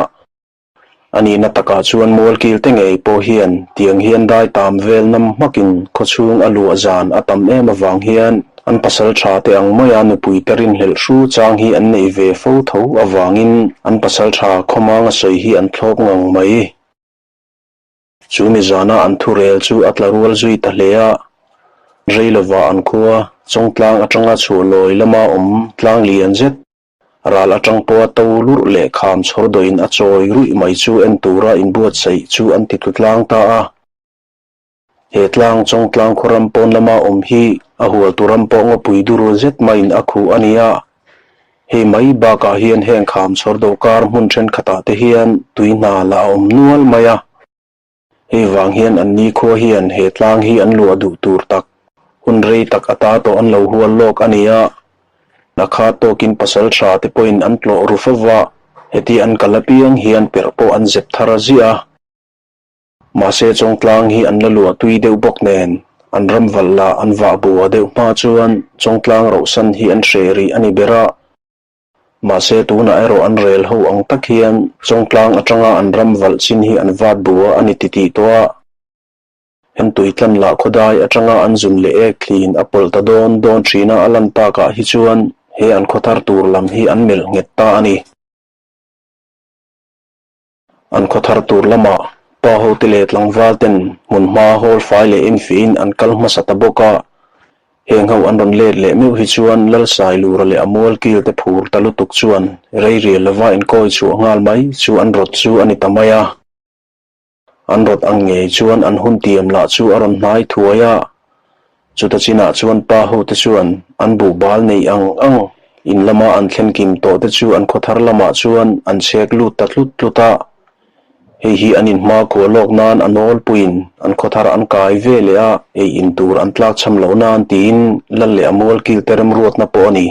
A nihna takah chuan mualkil te ngei pawh hian tiang hian dai tam vel nam hmakin khawchhung a luah zan a tam em avang hian An pasal tha te ang maia nupui te rinhlelh hru chang hi an nei ve fo tho avangin an pasal tha khawmanga sawi hi an thlawp ngang mai. Chu mi zana an thurel chu a tla rual zui ta hle a, rei lova an khua Chawngtlang atanga chhuah lawi lama awm tlang lian zet ral atang pawha to lurh leh kham chhawr dawhin a chawi ruih mai chu en tura inbuatsaih chu an ti tlu tlang ta a. He tlang Chawngtlang khaw ram pawn lama awm hi a hualtu ram pawh ngawpui dur zet maiin a khuh a ni a. Hei mai bakah hian heng kham chhawr dawhkar hmun thenkhatah te hian tui hna la a awm nual mai a. Hei vang hian an nikhua hian he tlang hi an luah duh tur tak, hun rei tak ata tawh an lo hual lawk a ni a. Nakha tawkin pasal tha te pawhin an tlawh ru fo va, heti an kal apiang hian perh pawh an zep thar a ziah a. Mahse Chawngtlang hi an la luah tui deuh bawk nen, an ram valh lah an vah bua deuh hma chuan Chawngtlang rohsan hi an hreh rih a ni ber a. Mahse tunah erawh an rel ho ang tak hian Chawngtlang atanga an ram valh chin hi an vat bua a ni titih tawh a. An tuitlan lah khawdai atanga an zun leh ek thlin a pawlh ta dawn dawn thina a lan takah hi chuan he an khawthar tur lam hi an melh nghet ta a ni. An khawthar tur lamah pa hote leh tlangval ten hmunhma hawl fai leh enfiahin an kal hmasa ta bawk a, heng ho an rawn let leh meuh hi chuan Lalsailura leh a mualkil te phur ta lutuk chuan rei rial lova inkawi chhuah nghal mai chu an rawt chu a ni ta mai a. An rawt ang ngei chuan an hun tiam lah chu a rawn hnai thuai a, chuta chinah chuan pa hote chuan an buhbal neih ang ang in lama an thlen kim tawh te chu an khawthar lamah chuan an chhek lut ta tlut tlut a. Hei hi an inhma khuah lawk nan a nawlpuiin an khawthar an kai ve leh a, ei in tur an tlak cham loh nan tiin lal leh a mualkil te remruatna pawh a ni.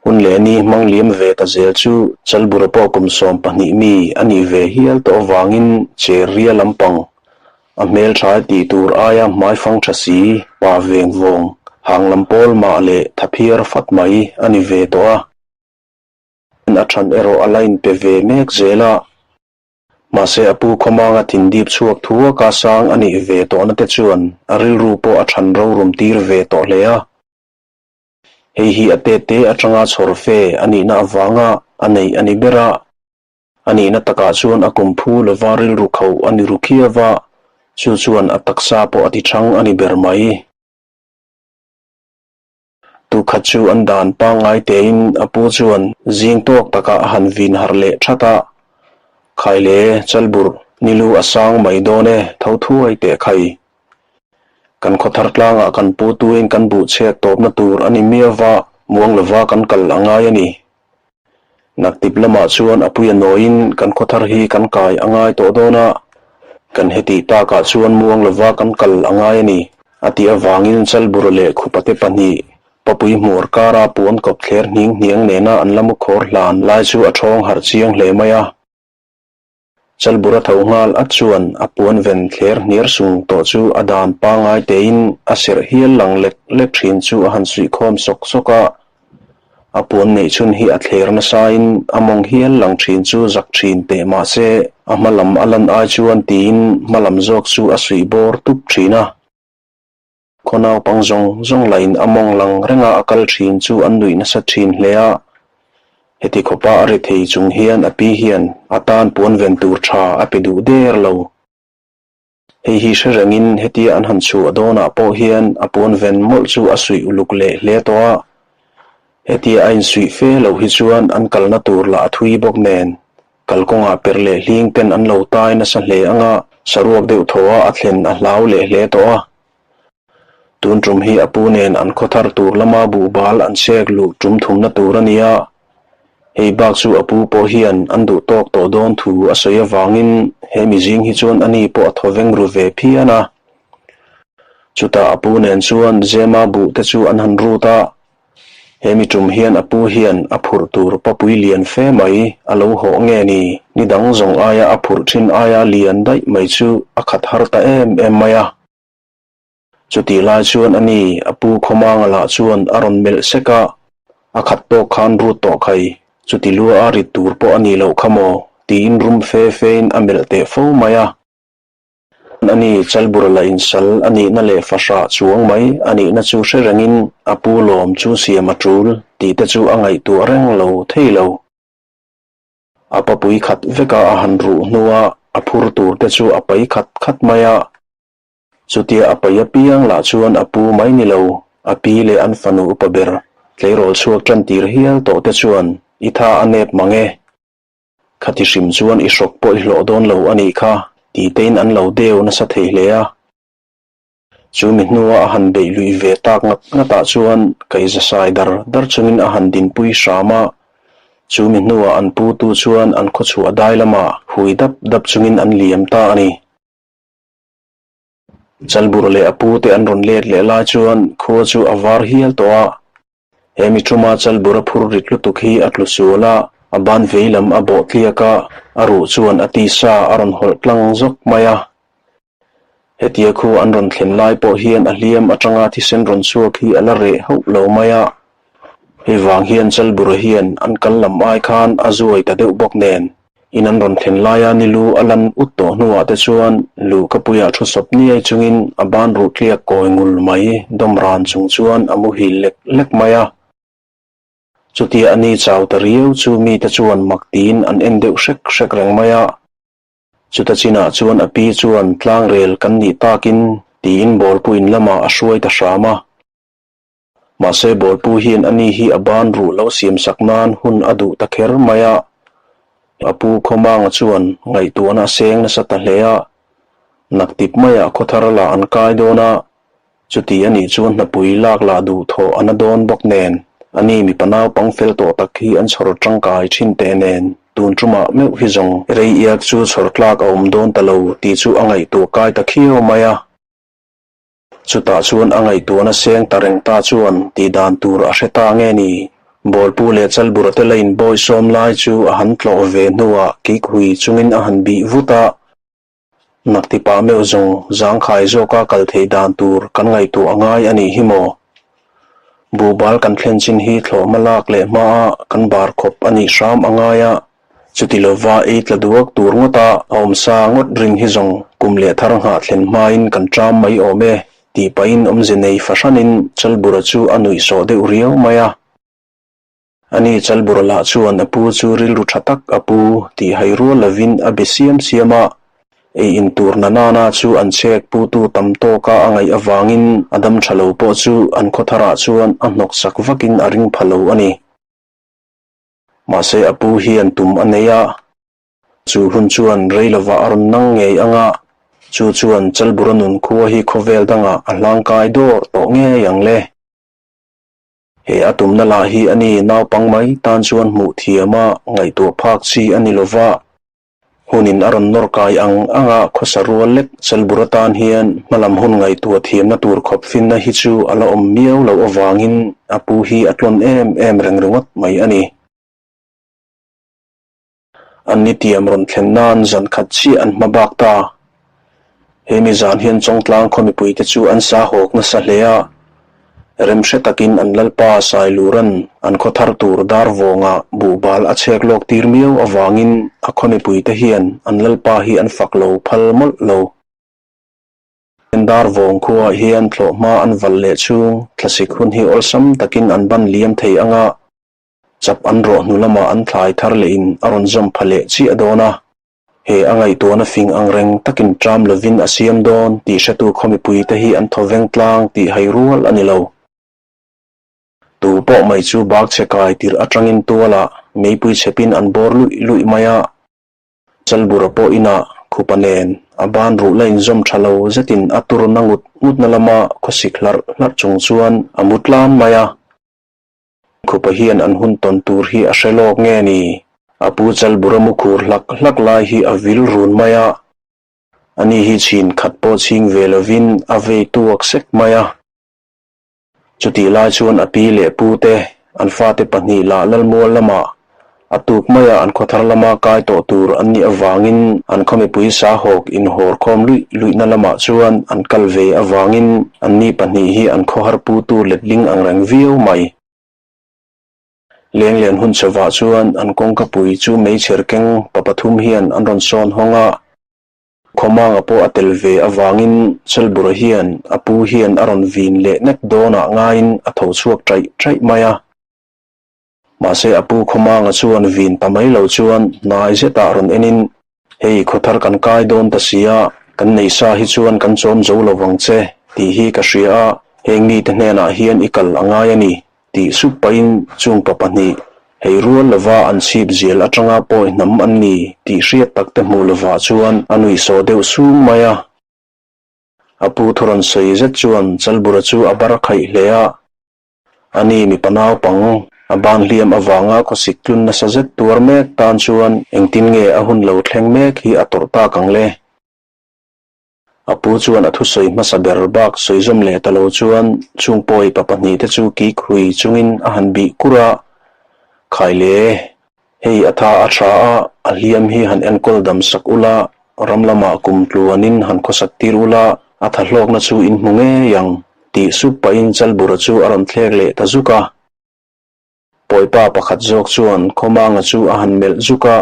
Hun leh ni hmang liam ve ta zel chu Chalbura pawh kum 12 mi a nih ve hial tawh avangin cher ria lampang a hmeltha tih tur aia hmaifang tha si pa veng vawng hang lam pawl mah leh thaphiar fat mai a ni ve tawh a. A than erawh a la inpe ve mek zel a. Mahse a pu khawmanga thin dip chhuak thuaka sang a nih ve tawhna te chuan a rilru pawh a than rorum tir ve tawh hle a. Hei hi a tete atanga chhawr fe a nihna avanga a neih a ni ber a. A nihna takah chuan a kum phu lova rilru khauh a ni ru khiau a, chu chuan a taksa pawh a ti thang a ni ber mai. Tukhat chu an dan pangngai tein a pu chuan zing tawk takah a han vin harh leh that a, Khaile, Chalburh, nilu a sang mai dawn e, tho thuai teh khai. Kan khawthar tlangah kan pu tuin kan buh chhiat tawpna tur a ni miau va, muang lova kan kal a ngai a ni. Naktip lamah chuan a puia nawiin kan khawthar hi kan kai a ngai tawh dawn a, kan hetih takah chuan muang lova kan kal a ngai a ni, a tih avangin Chalbura leh Khupate pahnih Papui hmuar kara puan kawp thler hning hniang nena an la mu khawr hlan lai chu a ṭhawng harh chiang hle mai a. Chalbura tho nghal at chuan a puan ven thler hniar sung tawh chu a dan pangngai tein a serh hial lang lek lek thin chu a han suih khawm sawk sawk a. A puan neih chhun hi a thler nasain a mawng hial lang thin chu zak thin teh mah se a hma lam a lan ai chuan tiin hma lam zawk chu a suih bawr tup thin a. Khaw naupang zawng zawng lahin a mawng lang renga a kal thin chu an nuih nasa thin hle a. Heti khawpa a ri thei chung hian a pi hian a tan puan ven tur tha a pe duh der lo. Hei hi hre rengin hetia an han chhuah dawnah pawh hian a puan ven mawlh chu a suih uluk leh hle tawh a. Hetia a insuih fe loh hi chuan an kalna tur lah a thui bawk nen Kalkawngah per leh hling ten an lo tai nasa hle ang a, saruak deuh thaw a a thlen a hlau leh hle tawh a. Tun tum hi a pu nen an khaw thar tur lama buhbal an chek luh tum thumna tur a ni a, hei bak chu a pu pawh hian an duh tawk tawh dawn thu a sawi avangin he mizing hi chuan ani pawh a thaw veng ru ve phian a. Chutah a pu nen chuan Zema buh te chu an han rut a, He mi tum hian a pu hian a phurh tur papui lian fe mai a lo hawh nge ni? Ni dang zawng aia a phurh thin aia lian daih mai chu a khat har ta em em mai a. Chutih lai chuan a ni a pu Khawmanga lah chuan a rawn melh sek a, a khat tawk khan rut tawh khai, chuti lua a rit tur pawh a nih loh kha maw? tiin rum fe fein a melh teh fo mai a. A ni, Chalbura la insal a nihna leh fahrah chuang mai a nihna chu hre rengin a pu lawm chu siam a tul tih te chu a ngaihtuah reng lo thei lo. A papui khat veka a han ruh hnua a phur tur te chu a pai khat khat mai a. Chutia a pai apiang lah chuan a pu mai ni lo, a pi leh an fanu upa ber tleirawl chhuak tan tir hial tawh te chuan i tha a nep mang e. Khati hrim chuan i hrawk pawh i hlawh dawn lo a nih kha, ti tein an lo deu nasa thei hle a. Chu mi hnua a han beih luih ve tak ngat ngatah chuan kaihza sai dar dar chungin a han dinpui hram a. Chu mi hnuah an putu chuan an khawchhuah dai lamah hui dap dap chungin an liam ta a ni. Chalbur leh a pute an rawn let leh lai chuan khua chu a var hial tawh a. He mi ṭuma Chalbur a phur rit lutuk hi a tlu sual a, a ban vei lam a bawh tliak a, a ruh chuan a tisa a rawn hawlh tlang zawk mai a. Hetia khu an rawn thlen lai pawh hian a hliam aṭanga thisen rawn chhuak hi a la reh hauh lo mai a. Hei vang hian Chalbura hian an kal lam ai khan a zuai ta deuh bawk nen. In an rawn thlen laia ni lu a lan ut tawh hnuah te chuan luhkapuiah thu sawp niai chungin a ban ruh tliak kawi ngul mai dawm ran chung chuan a muhil lek lek mai a. Chutia a ni chau ta riau chu mite chuan mak tiin an en deuh hrek hrek reng mai a. Chuta chinah chuan a pi chuan tlangrel kan nih takin tiin bawlpuin lamah a hruai ta hram a. Mahse Bawlpu hian ani hi a ban ruh lo siam sak nan hun a duh ta kher mai a. A pu Khawmanga chuan ngaihtuahna a seng nasa ta hle a. Naktip maiah khawthar lah an kai dawn a, chuti a nih chuan hnapui lak lah duh thawh a na dawn bawk nen, ani mipa naupang fel tawh tak hi an chhawr tangkai thin teh nen tun tumah meuh hi zawng rei iak chu chhawr tlak a awm dawn ta lo tih chu a ngaihtuah kai ta khiau mai a. Chutah chuan a ngaihtuahna seng ta reng ta chuan tih dan tur a hre ta nge ni? Bawlpu leh Chalbura te la inbawisawm lai chu a han tlawh ve hnuah kik hui chungin a han bih vut a. Nakti pah meuh zawng zangkhai zawka kal theih dan tur kan ngaihtuah a ngai a nih hi maw? Buhbal kan thlen chin hi thlawhhma lak leh hmaa kan bar khawp a nih hram a ngai a, chuti lova ei tla duak tur ngawta a awmsa ngawt ring hi zawng kum leh thar nghah thlen hmain kan ṭam mai awm e tih pahin awmze nei fahranin Chalbura chu a nuihsawh deuh riau mai a. Ani Chalbura lah chuan a pu chu rilru tha tak a pu tih hai rual lovin a be siam siam a, ei in tur na nana chu an chhek putu tam tawka a ngaih avangin a dam tha lo pawh chu an khaw tharah chuan a hnawk sak vakin a ring pha lo a ni. Mahse a pu hian tum a nei a, chu hun chuan rei lovah a rawn nang ngei ang a, chu chuan Chalbura nun khua hi khawvel dangah a hlangkai dawr tawh ngei ang le. He a tumna lah hi a ni naupang mai tan chuan hmuh thiam a ngaihtuah phak chi a ni lo va, hunin a rawn nawr kai ang ang a khawsa rual lek Chalbur atan hian hmalam hun ngaihtuah thiamna tur khawp finna hi chu a la awm miau loh avangin a pu hi a tlawn em em reng ringawt mai a ni. An ni tiam rawn thlen nan zan khat chiah an hma bak ta. He mi zan hian Chawngtlang khaw mipuite chu an sa hawk nasa hle a, rem hre takin an lalpa Sailuran an khaw thar tur dar vawngah buhbal a chhek lawk tir miau avangin a khaw mipuite hian an lalpa hi an fak lo phal mawlh lo. Dar vawng khuaah hian thlawhhma an valh leh chhung thlasik hun hi awlsam takin an ban liam thei ang a, Chap an rawh hnu lamah an thlai thar lehin a rawn zawm pha leh chiah dawn a, he a ngaihtuahna fing ang reng takin ṭam lovin a siam dawn tih hretu khaw mipuite hi an thaw veng tlang tih hai rual a ni lo. Tu pawh mai chu bak chhe kai tirh aṭangin tualah meipui chhepin an bawr luih luih mai a, Chalbura pawh inah khupa nen a ban ruh la inzawm ṭha lo zetin a turna ngut ngutna lama khawsik hlarh hlarh chung chuan a mu tlan mai a. Khupa hian an hun tawn tur hi a hre lawk nge ni? A pu Chalbura mu khur hlak hlak lai hi a vil run mai a, ani hi chhin khat pawh chhing ve lovin a vei tuak sek mai a. Chutih lai chuan a pi leh pu te, an fate pahnih lah Lalmual lamah A tuk maia an khawthar lama kai tawh tur an nih avangin an khaw mipui sahawk inhawr khawm luih luihna lamah chuan an kal ve avangin anni pahnih hi an khawhar putu letling ang reng viau mai. Lenglen hun chhovah chuan an kawngka pui chu meichher keng pa pathum hian an rawn sawn hawng a, Khawmanga pawh a tel ve avangin Chelbura hian a pu hian a rawn vin leh nek dawnah ngaiin a tho chhuak ṭaih ṭaih mai a. Mahse a pu Khawmanga chuan vin ta mai lo chuan hnai zetah rawn enin, Hei khawthar kan kai dawn ta si a, kan nei sa hi chuan kan chawm zo lo vang che tih hi ka hria a, heng mite hnenah hian i kal a ngai a ni tih sup pahin chung pa pahnih hei rual lova an chhip zial atanga pawi hnam an ni tih hriat tak te hmuh lovah chuan a nuihsawh deuh sung mai a. A pu thu rawn sawi zet chuan Chalbura chu a bar khaih hle a. Ani mipa naupang a ban hliam avanga khawsik tlun nasa zet tuar mek tan chuan engtin nge a hun lo thleng mek hi a tawrh tak ang le? A pu chuan a thusawi hmasa ber bak sawi zawm leh ta lo chuan chung pawi pa pahnihte chu kik hui chungin a han bih kur a, Khai le, hei a tha a tha a, a hliam hi han enkawl dam sak ula, ram lamah kum tluanin han khawsak tir ula, a tha hlawkna chu in hmu ngei ang. Tih sup pahin Chalbura chu a rawn thlek leh ta zuk a. Pawipa pakhat zawk chuan Khawmanga chu a han melh zuk a,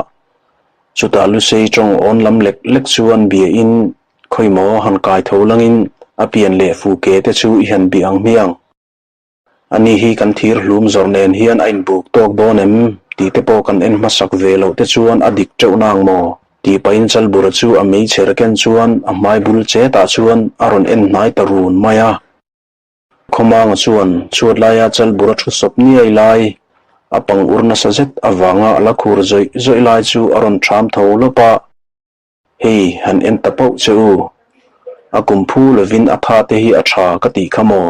chutah Lusei tawng awn lam lek lek chuan bia in khawimaw han kai tho langin a pian leh fu ke te chu i han bih ang hmiang. Ani hi kan thir hlum zawrh nen hian a inbuk tawk dawn em tih te pawh kan en hmasak ve loh te chuan a dik teuh nang maw? Tih pahin Chalbura chu a meichher ken chuan a hmai bul chetah chuan a rawn en hnai ta run mai a. Khawmanga chuan chhuat laia Chalbura thu sawp niai lai, a pang ur nasa zet avanga a la khur zawih zawih lai chu a rawn ṭham tho lawp a. Hei, han en ta pauh che u. A kum phu lovin a tha te hi a tha ka tih kha maw?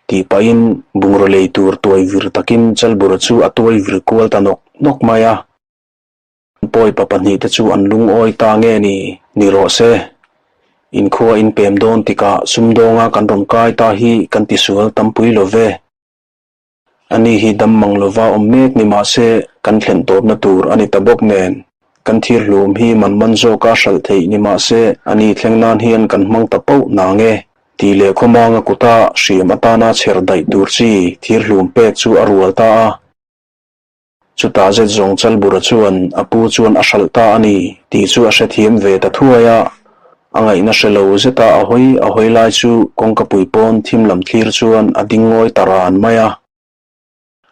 Tih pahin bungraw lei tur tuai vir takin Chalbura chu a tuai vir kual ta nawk nawk mai a. Pawi pa pahnihte chu an lungawi ta nge ni? Ni rawh se. Inkhua in pem dawn tikah sumdawnga kan rawn kai ta hi kan tisual tampui lo ve. Ani hi dam mang lova awm mek ni mah se kan thlen tawpna tur a ni ta bawk nen. Kan thir hlum hi man man zawka hralh theih ni mah se ani thleng nan hian kan hmang ta pauh nang e. Tih leh khawmanga kuta hriam atana chher daih tur chi thir hlum pek chu a rual ta a. Chutah zet zawng Chalbura chuan a pu chuan a hralh ta a ni tih chu a hrethiam ve ta thuai a. A ngaihna hre lo zeta a hawi a hawi lai chu kawngkapui pawn thim lam thlir chuan a ding ngawi ta ran mai a.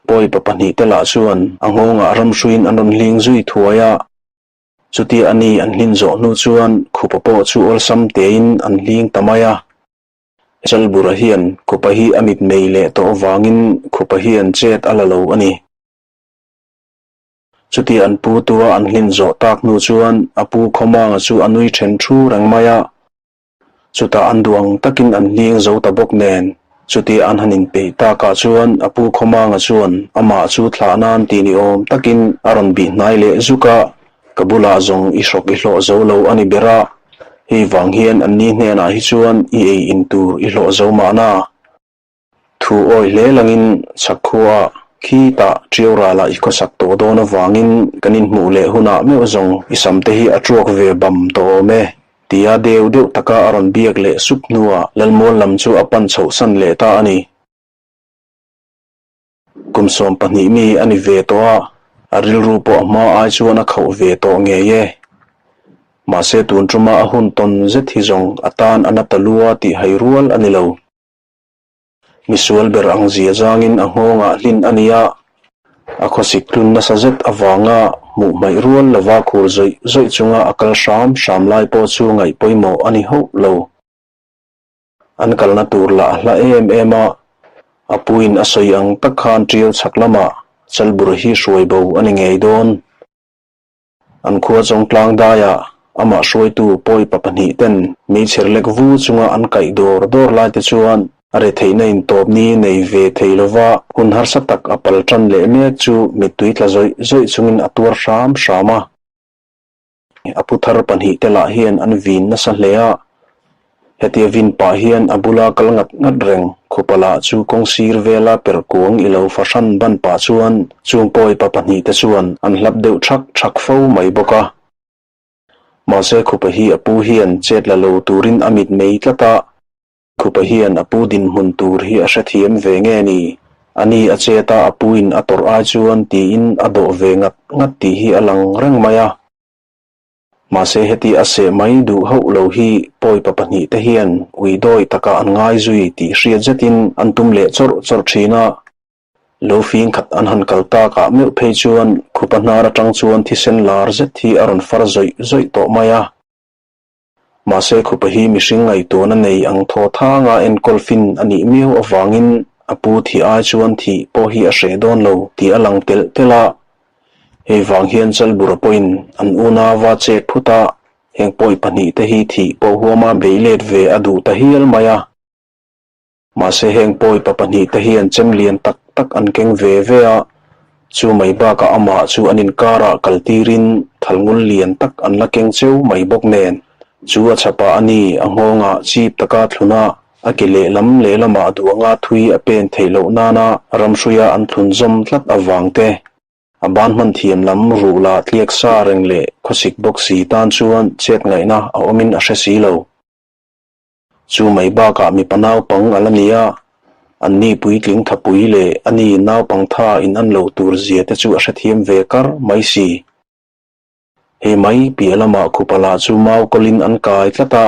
Pawipa pahnihte lah chuan a nghawngah ramhruiin an rawn hling zui thuai a. Chutia a ni an hlin zawh hnu chuan khupa pawh chu awlsam tein an hling ta mai a. Chalbura hian khupa hi a mitmei leh tawh avangin khupa hian chet a la lo a ni. Chutia an pu tua an hlin zawh tak hnu chuan a pu Khawmanga chu a nui then thu reng mai a. Chutah an duh ang takin an hling zo ta bawk nen, chutia an han inpeih takah chuan a pu Khawmanga chuan amah chu thlah nan ti ni awm takin a rawn bih hnai leh zuk a, Ka bulah zawng i hrawk i hlawh zo lo a ni ber a, hei vang hian anni hnenah hi chuan i ei in tur i hlawh zo mahna. Thu awi hle langin chhakkhua khitah ṭiau ralah i khawsak tawh dawn avangin kan inhmuh leh hunah meuh zawng i samte hi a ṭuak ve bam tawh awm e, tia deuh deuh taka a rawn biak leh sup hnuah Lalmual lam chu a pan chhohsan leh ta a ni. Kum 12 mi a ni ve tawh a, a rilru pawh a hma ai chuan a khauh ve tawh ngei e. Mahse tun ṭuma a hun tawn zet hi zawng a tan a na ta lua tih hai rual a ni lo. Misual ber ang zia zangin a nghawngah hlin a ni a, a khawsik tlun nasa zet avanga hmuh hmaih rual lova khur zawih zawih chunga a kal hram hram lai pawh chu ngaih pawimawh a ni hauh lo. An kalna tur lah a hla em em a, a puin a sawi ang tak khan ṭiau chhak lamah Chalbur hi hruai bo a ni ngei dawn. An khua chawng tlang daiah amah hruaitu pawipa pahnihten meichher lek vu chunga an kaih dawr dawr lai te chuan a retheihna intawp ni nei ve thei lova hun harsa tak a pal tan leh mek chu mittui tla zawih zawih chungin a tuar hram hram a. A pu thar pahnihte lah hian an vin nasa hle a, hetia vin pah hian a bula kal ngat ngat reng khupa lah chu kawng sir vela per kuang i lo fahran ban pah chuan chung pawipa pahnihte chuan an hlap deuh thak thak fo mai bawk a. Mahse khupa hi a pu hian chet la lo turin a mit mei tlat a, khupa hian a pu dinhmun tur hi a hrethiam ve nge ni? A ni a chet a a puin a tawrh ai chuan tiin a dawh ve ngat ngat tih hi a lang reng mai a. Mahse heti a seh mai duh hauh lo hi pawipa pahnihte hian ui dawi taka an ngai zui tih hriat zetin an tum leh chawrh chawrh thin a. Lo fing khat an han kal takah meuh phei chuan khupa hnar atang chuan thisen lar zet hi a rawn far zawih zawih tawh mai a. Mahse khupa hi mihring ngaihtuahna nei ang thaw thanga enkawl fin a nih miau avangin a pu thih ai chuan thih pawh hi a hreh dawn lo tih a lang telh telh a. Hei vang hian Chalbura pawhin an unauva chek phut a, heng pawi pahnihte hi thih pawh huama bei let ve a duh ta hial mai a. Mahse heng pawipa pahnihte hian chem lian tak tak an keng ve ve a, chu mai bakah amah chu an inkarah kal tirin thalngul lian tak an la keng cheu mai bawk nen, chu a chhapah a ni a nghawngah chip taka thlun a, a ke lehlam lehlamah duh anga thui a pen theih loh nana ramhruia an thlun zawm tlat avang te. A ban hman thiam lam ruh lah tliak sa reng leh khawsik bawk si tan chuan chet ngaihna a awmin a hre si lo. Chu mai bakah mipa naupang a la ni a, anni puitling thapui leh a ni naupang tha in an loh tur zia te chu a hrethiam ve kar mai si. Hei mai piah lamah khupa lah chu mau kawlin an kai tlat a,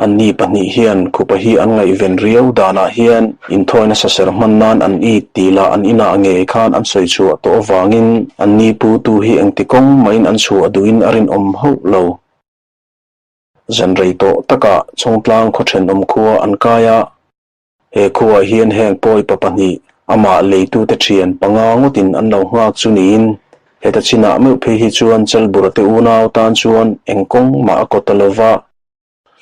anni pahnih hian khupa hi an ngaihven riau danah hian inthawina saser hman nan an it tih lah an inah ngei khan an sawi chhuah tawh avangin anni putu hi engti kawng mahin an chhuah duhin a rinawm hauh lo. Zan rei tawh takah Chawngtlang khaw thenawm khua an kai a, he khuaah hian heng pawipa pahnih amah leitute thian panga ngawtin an lo nghak chu niin heta chinah meuh phei hi chuan Chalbura te unau tan chuan eng kawng mah a kaw ta lo va,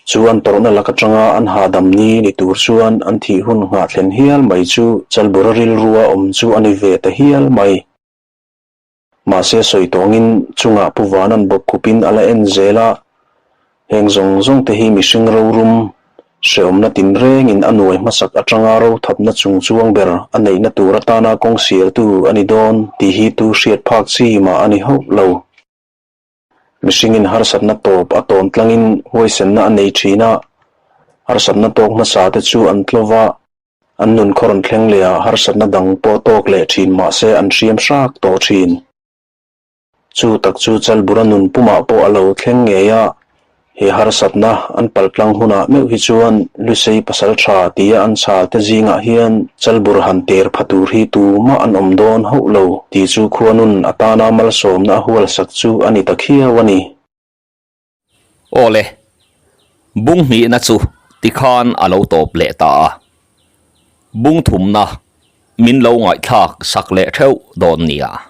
chu an tawrhna lak atanga an hahdam ni ni tur chuan an thih hun nghah thlen hial mai chu Chalbura rilrua awm chu a ni ve ta hial mai. Mahse sawi tawngin chungah Pu Vanan bawk khupin a la en zel a, heng zawng zawng te hi mihring rorum, Hreawmna tinrengin a nuai hmasak atanga rothapna chung chuang ber a neihna tur atana kawng sialtu a ni dawn tih hi tu hriat phak chi mah a ni hauh lo. Mihringin harsatna tawp a tawn tlangin huaisenna a nei thin a, harsatna tawk hmasa te chu an tlo va, an nun khaw rawn thleng leh ah harsatna dang pawh tawk leh thin mahse an hriam hrak tawh thin. Chu tak chu Chalbura nun pumah pawh a lo thleng ngei a, he harsatna an paltlang hunah meuh hi chuan Lusei pasal tha tia an chhal te zingah hian Chalbur han ter pha tur hi tumah an awm dawn hauh lo tih chu khuanun atana malsawmna a hualsak chu a ni ta khiau a ni. Awle, bung hnihna chu tikhan a lo tawp leh ta a, bung thumna min lo ngaihthlak sak leh theuh dawn nia.